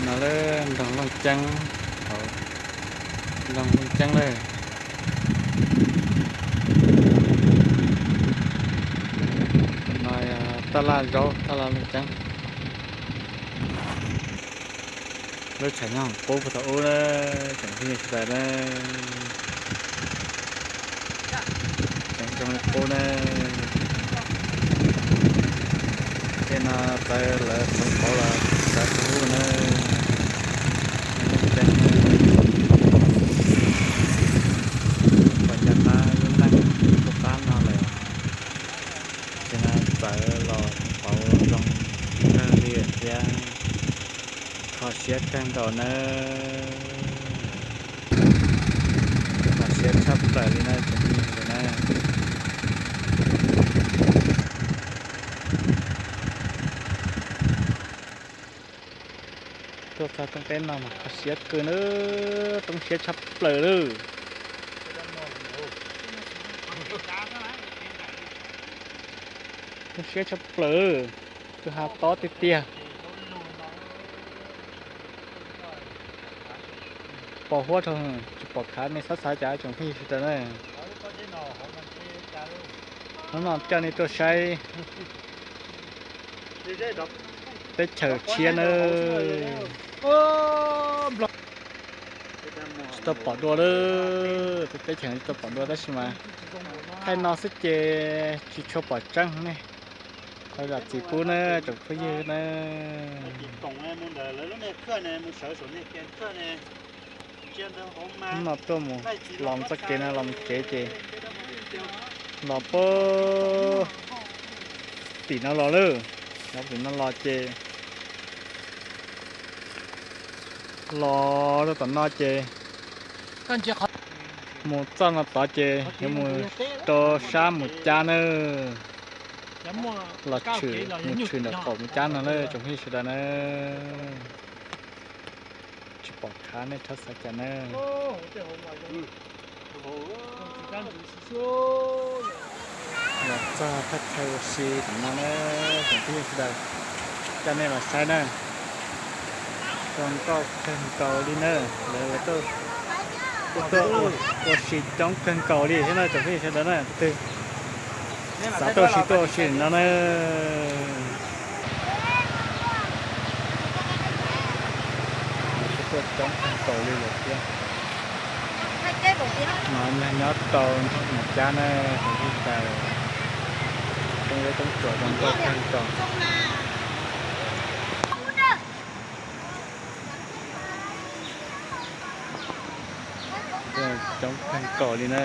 No lawm nroog Looj Ceeb, hauv nroog Looj Ceeb lawm. No yog taj laj zaub, taj laj Looj Ceeb. Lub tshav nyob qub puag thaum ub na, tsoom phooj ywg sawv daws na. Tseem zoo li qub na. Tej no txawv lawv txhoov pauv los txawv qub na. Looj Ceeb na, pom cov qab lub neej qub qab no lawm. Ces no txawv los txhoov pauv zoo kawg li thiab. Kho siab kawg nkaus nawb. Kho siab tshaj plaws li na tsoom phooj ywg na. Tuaj txog roob teb no mas kho siab kawg nawb, roob siab tshaj plaws lawm. Roob siab tshaj plaws, kwj ha tob tiag tiag. Pos huab rau tsis pom khav, nej xav xav cas tsoom phooj ywg sawv daws na. Hnub no coj nej tuaj saib teb chaws tshiab nawb. Tsis tau pom dua lawm, teb chaws tsis tau pom dua tab sis mas thaij no xwb ces tsis tshua pom tseeb ne. Qhov zam txim pub na tsoom phooj ywg na. Hnub no tuaj mus los mus txoj kev no los mus tsev ces los puag tim no los lawm, los tim no los ces los rau tom no ces mus txoj no tod ces yuav mus rau sab mus cab nawb. Los tshwm mus tshwm ntawm qaum mus cab no lawm tsoom phooj ywg sawv daws na. Tsis pom khav nej txhob xav cas nawb. Los txog thaj chaw ua si tom no na tsoom phooj ywg sawv daws, coj nej los saib na. Zoo nkauj kawg nkaus li na. Lawv tuaj ua si coob kawg nkaus li thiab na tsoom phooj ywg sawv daws na. Twg xav tuaj ua si tuaj ua si no na. Tuaj coob kawg nkaus li lawm thiab. No nyob rau nroog Mus Cab na, tsoom phooj ywg sawv daws, roob dej roob tsuas zoo nkauj kawg nkaus. Coob kawg nkaus li na.